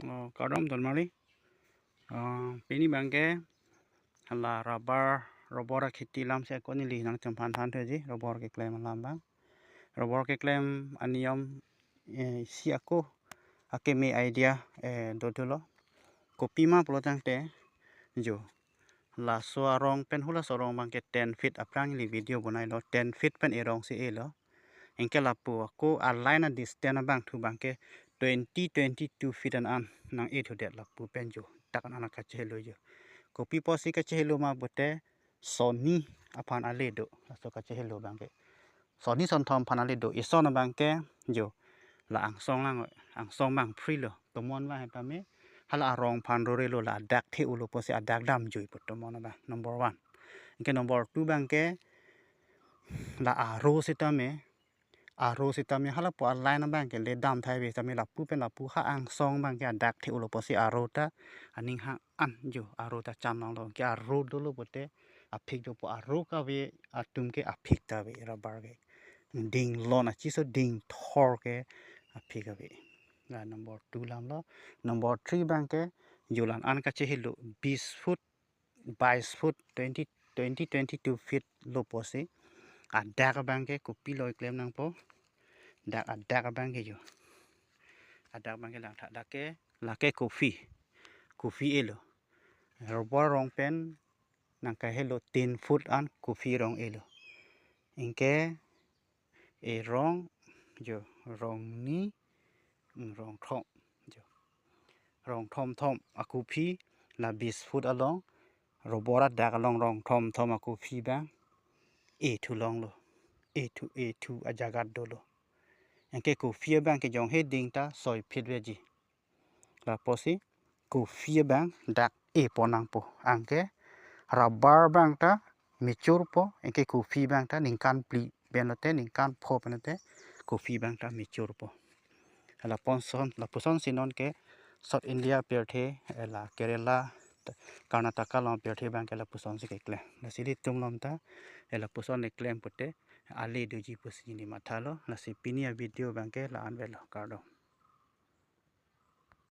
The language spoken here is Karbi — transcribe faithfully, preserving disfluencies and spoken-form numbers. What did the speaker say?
Oh, kardom don mari. Oh, pini abangke hala rubber, rubber akheti alam si ako neli nangchom phan than thuji, rubber keklem alam abang. Rubber keklem aniyom, eh, si ako akeme idea, eh, dodolo. Kopima pulo tangte, jo. Laso arong pen halaso arong abangke ten feet, aphrang neli video bonailo, ten feet pen erong si elo. Anke lapu ako a line a distance abangthu abangke twenty, twenty-two feet an an nang-e thudet lapu pen jo. Dak an an kachehelo jo. Kopi apotsi kachehelo ma pute sonni aphan ale do. Laso kachehelo abangke. Sonni sonthom aphan ale do. Ison abangke jo. La angsong lang, angsong abang free lo. Tomon abang hetame hala arong aphan rorelo, la adak the-olo pusi adak damjui pu tomon abang. Number one. Anke number two abangke la aro sitame, aro sitame halapu a line abangke le dam thai ave sitame lapu pen lapu ha angsong abangke adak the-olo pusi aro ta aning hang an jo, aro ta cham longlo. Anke aro dolo pute aphik dopo, aro kave atum ke aphik ta ave, rubber ke. Ding lon achiso ding thor ke aphik ave. La number two alam lo. Number three abangke jo la an an kachehelo bis foot, bais foot, twenty, twenty, twenty-two feet lo pusi. Adak abangke kopilo eklem nangpo. Dak adak abangke jo. Adak abangke langtha, dak ke lake kopi. Kopi elo. Rubber arong pen nangkahelo tin foot an kopi arong elo. Anke erong jo, rong ni, mm, rong thom jo. Rong thom thom akopi la bis foot along, rubber adak along rong thom thom akopi abang e thu longlo. E thu, e thu ajagat dolo. Anke kopi abangke jong he ding ta soi feet veji. Lapusi kopi abang dak e pon nangpo. Anke rubber abang ta mature po, anke kopi abang ta ningkan phli pen lote, ningkan pho pen lote kopi abang ta mature po. Lapuson, lapuson si non ke South India pirthe, eh, la Kerala, Karnataka along pirthe abangke lapuson si keklem. Lasi ilitum along ta, eh, lapuson keklem pute ale doji pusi neli mathalo. Lasi pini a video abangke la-an avelo, kardom.